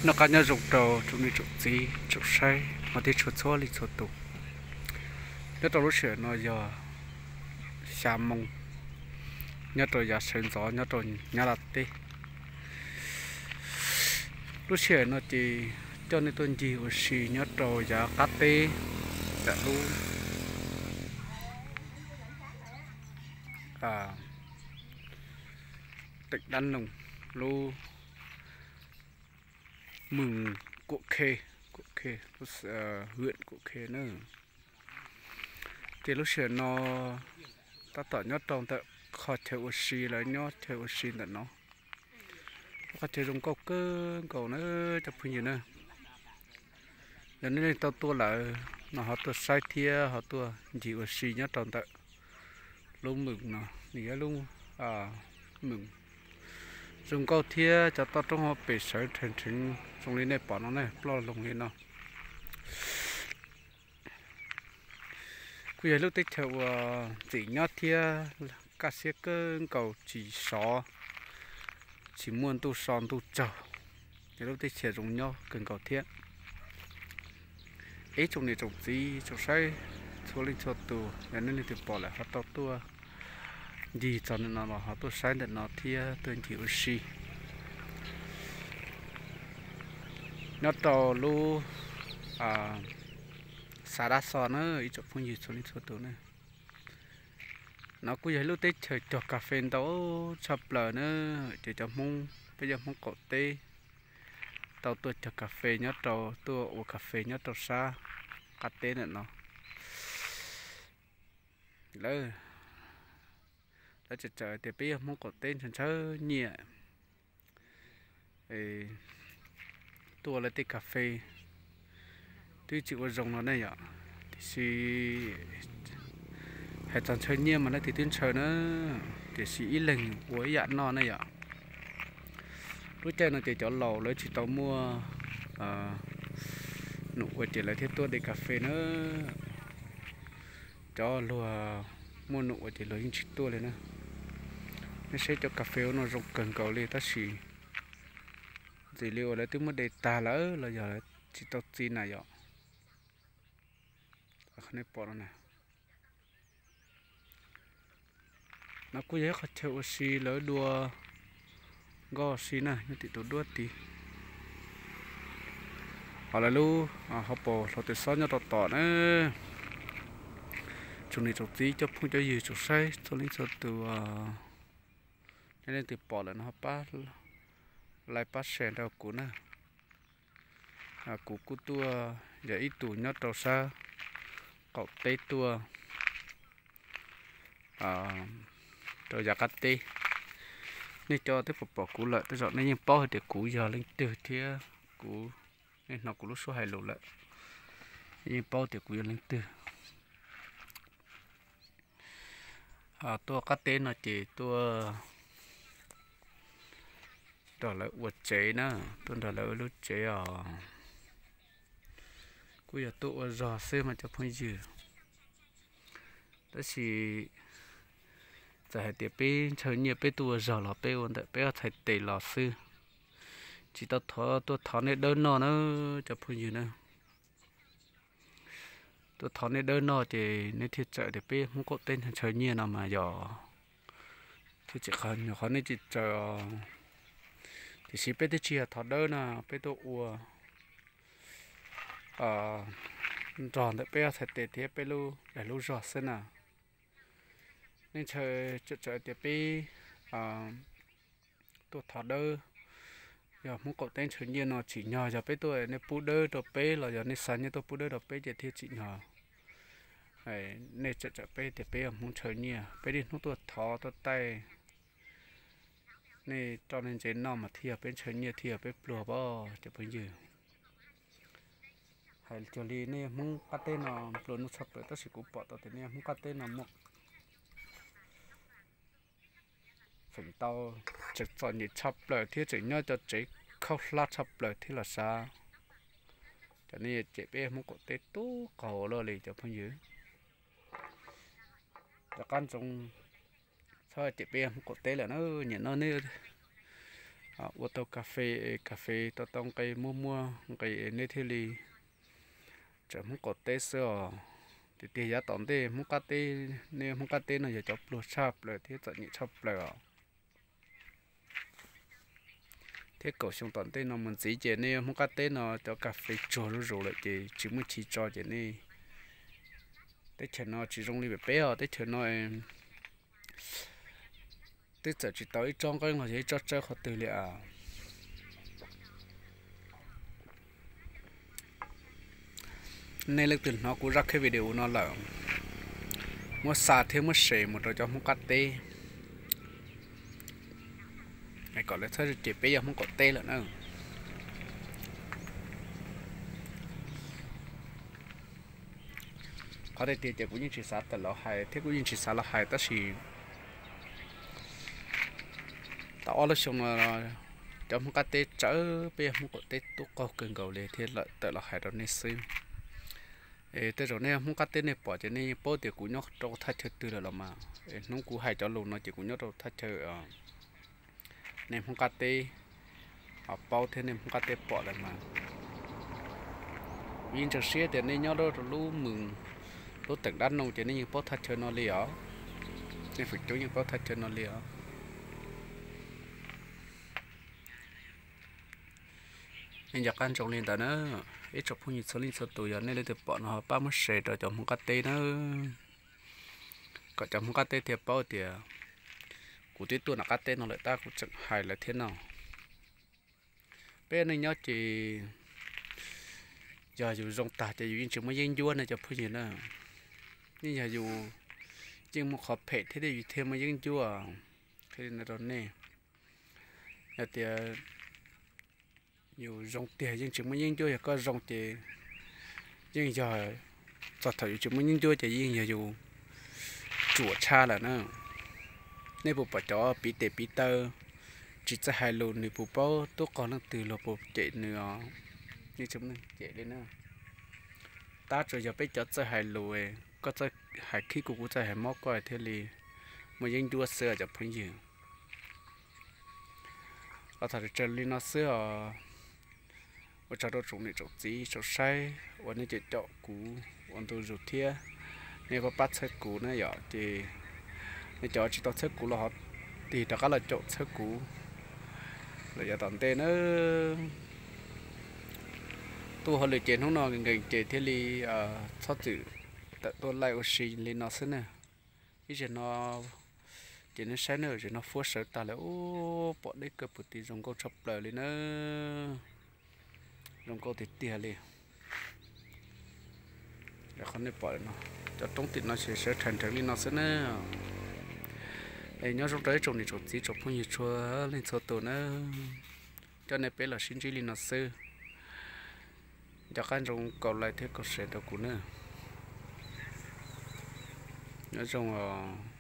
Noj qab nyob zoo rau tsoom niam tsoom txiv tsoom saib hmov thiab tshua txhua leej txhua tus. Nyob rau lub sij hawm no yog xya moo nyob rau yav sawv ntxov nyob rau Nyab Laj teb. Lub sij hawm no ces coj nej tuaj ncig ua si nyob rau yav qab teb ntawm lub teem Dab Noog, lub moos Kuam Khe, Kuam Khe, lub huyện Kuam Khe na. Ces lub sij hawm no tab tom nyob rau ntawm qhov chaw ua si, lawv nyob chaw ua si ntawm no. Qhov chaw zoo nkauj kawg nkaus na cov phooj ywg na. Yog nej leej twg tau tuaj lawm no ho tuaj saib thiab ho tuaj ncig ua si nyob rau ntawm lub moos no, nws yog lub moos zoo nkauj thiab cov toj roob ho pes sawv rheev rheev zoo li nej pom no ne, ploj loo li no. Kuj yog ib lub teb chaws uas ntxim nyob thiab kaj siab kawg nkaus, tsis sov, tsis muaj ntuj so ntuj tsaug, yog lub teb chaws zoo nyob kawg nkaus thiab. Ib tsoom niam tsoom txiv tsoom saib txhua leej txhua tus, yog nej leej twg pom lawm ho tau tuaj ncig txog ntawm no los ho tuaj saib ntawm no thiab tuaj ncig ua si nyob rau lub xav dab xo na ib tsoom phooj ywg txhua leej txhua tus na. No kuj yog ib lub teb chaws cog kas fes ntau tshaj plaws na. Ces cov Hmoob, peb cov Hmoob qaum teb tau tuaj cog kas fes nyob rau, tuaj ua kas fes nyob rau sab qab teb ntawm no. Lawv, lawv tseem tsawm tias peb yog Hmoob qaum teb ntshaw ntshaw nyiaj tuaj ua lawv tej kas fes twb tsis ua zoo no ne yom. Tiam sis hais txog ntshaw nyiaj mas leej twg twb ntshaw na, tiam sis ib leeg ua ib yam noj ne yom. Lub caij no ces cov laus lawv tsis tau muaj num ua ces lawv thiaj tuaj de kas fes na. Cov luag muaj num ua ces luag yeej tsis tuaj li na. Nej saib cov kas fes ua no zoo kawg nkaus li tab sis ntxim li uas lawv twb muab de tag lawm los yog lawv tsis tau txiv na yom. Qhov nej pom no na, no kuj yog ib qhov chaw ua si lawv dua nkoj si na, nyob tim tus duab tid. Ho lawv lub hauv paus hluav taws xob nyob rau tom na. Tsoom niam tsoom txiv cov phooj cov ywg tsoom saib txhua leej txhua tus, nej leej twg pom lawm no ho pab like pab share rau kuv na. Kuv kuj tuaj yog ib tug nyob rau sab qaum teb tuaj rau yav qab teb. Nej cov twb pom pom kuv lawm tej zaum nej yeej paub hais tias kuv yog leej twg thiab kuv, nej hnov kuv lub suab hais lus lawm, nej yeej paub tias kuv yog leej twg. Tuaj qab teb no ces tuaj nrog lawv ua tsev na, tuaj nrog lawv ua lub tsev os. Kuj yog tuaj ua zog xwb mas cov phooj ywg. Tab sis txawm hais tias peb ntshaw nyiaj peb tuaj ua zog los peb ua ntawm peb ob txhais tes los xwb, tsis tau thov, tuaj thov nej dawb noj na cov phooj ywg na. Tuaj thov nej dawb noj ces nej thiaj txawm tias peb Hmoob qaum teb ntshaw nyiaj no mas yog thiaj tsis qhov, nyuam qhuav nej tsis txawm. Tiam sis peb twb tsis yog thov dawb na, peb tuaj ua nrog ntawm peb ob txhais tes thiab peb lub dag lub zog xwb na. Nej ntshaw txawm txawm tias peb tuaj thov dawb, yog Hmoob qaum teb ntshaw nyiaj no tsim nyog yog peb tuaj nej pub dawb rau peb los yog nej xa nyiaj tuaj pub dawb rau peb ces thiaj tsim nyog. Nej txawm txawm peb tias peb yog Hmoob ntshaw nyiaj, peb niaj hnub tuaj thov tuaj taij nej roj nej ntsev noj mas thiaj yog peb ntshaw nyiaj thiaj yog peb pluag pob cov phooj ywg. Hais cuag li nej Hmoob qab teb no pluag nuj tshaj plaws tab sis kuv pom tau tias nej Hmoob qab teb no muaj feem ntau tseem txom nyem tshaj plaws thiab tseem nyob cov tsev khaub hlab tshaj plaws thiab los sav. Cov nej cem peb Hmoob qaum teb tub qaug luaj li cov phooj ywg. Rov qab ntsoov txhob cem peb Hmoob qaum teb lawm na, nim no nej ua tau kas fes, kas fes tau tau nqe muaj muaj nqis nej thiaj li tseem Hmoob qaum teb xwb os. Tiag tiag yav tom ntej Hmoob qab teb, nej Hmoob qab teb no yog cov pluag tshaj plaws thiab txom nyem tshaj plaws os. Thiab kaum xyoo tom ntej no mus ntxiv ces nej Hmoob qab teb no cov kas fes tsuag zuj zus lawm ces tsis muaj chiv tso ces nej teb chaws no tsis zoo li peb os. Teb chaws no twb txawm tsis tau ib tsob nqeeb los yog ib tsob tsawb qhov twg li as. Nej leej twg hnov kuv zaj khab video no lawm, muab xa thiab muab share mus rau cov Hmoob qab teb kom lawv txhob cem peb yog Hmoob qaum teb lawm na. Qhov tiag tiag ces kuv yeej tsis xav tawm los hais thiab kuv yeej tsis xav los hais tab sis tau ob lub xyoo no cov Hmoob qab teb tsawv peb yog Hmoob qaum teb tub qaug kawg nkaus li thiaj tawm los hais rau nej xwb. Es tej zaum nej Hmoob qab teb nej pom ces nej yeej paub tias kuv nyob rau thaj chaw twg lawm los mas. Es hnub kuv hais cov lus no ces kuv nyob rau thaj chaw nej Hmoob qab teb ho paub thiab nej Hmoob qab teb pom lawm mas. Kuv yeej ntseeg siab tias nej nyob rau lub mws, lub teem dab noog ces nej yeej paub thaj chaw no li os. Nej feem coob yeej paub thaj chaw no li os. Nej nco qab ntsoov li ntawd na, ib tsoom phooj ywg txhua leej txhua tus, yog nej leej twg pom no ho pab muab share rau cov Hmoob qab teb na, kom cov Hmoob qab teb thiaj paub tias kuv twb tuaj nram qab teb no lawm tab kuv tseem hais lawv thiab no. Peb neej nyob ces yog yus zoo tag ces yus yeej tsis muaj yeeb ncuab ne cov phooj ywg na. Yeej yog yus yeej muaj qhov phem thiab yus thiaj muaj yeeb ncuab. Qhia li no rau nej, yog tias yus zoo tiag yeej tsis muaj yeeb ncuab, yog koj zoo ces yeej yog txog thaum yus tsis muaj yeeb ncuab ces yeej yog yus ruam tshaj lawm na. Nej puas pom cov piv tes piv taw tsis txawj hais lus, nws puas paub tub qaug leej twg los puas cem nws os? Nej tsis muaj neeg cem li na. Tab tsuas yog peb cov txawj hais lus, koj txawj hais khib kuv, kuv txawj hais mob koj thiaj li muaj yeeb ncuab xwb cov phooj ywg. Los tham tsawg li no xwb os. Ua tsaug rau tsoom niam tsoom txiv tsoom saib uas nej caum caum kuv ua ntu zus thiab nej pab pab txhawb kuv na yom. Ces nej cov tsis tau txhawb kuv los ho tig rov qab los caum txhawb kuv lawm yav tom ntej na. Tuaj hauj lwm ces hnub no nkees ces thiaj li txhob txwm tawm tuaj laij ua si li no xwb na. Ib zaug no ces nej saib na, zaum no fuab sawv tag lawm, ub, pom deb kawg puag tim zoo nkauj tshaj plaws li na. Zoo nkauj tiag tiag li. Qhov nej pom no, cov roob tim no ces sawv rhais nrheev li no xwb na. Es nyob zoo rau ib tsoom niam tsoom txiv tsoom phooj ywg txhua leej txhua tus na. Coj nej peb los sib ntsib li no xwb. Nco qab ntsoov kaum like thiab kaum share rau kuv na. Nyob zoo os.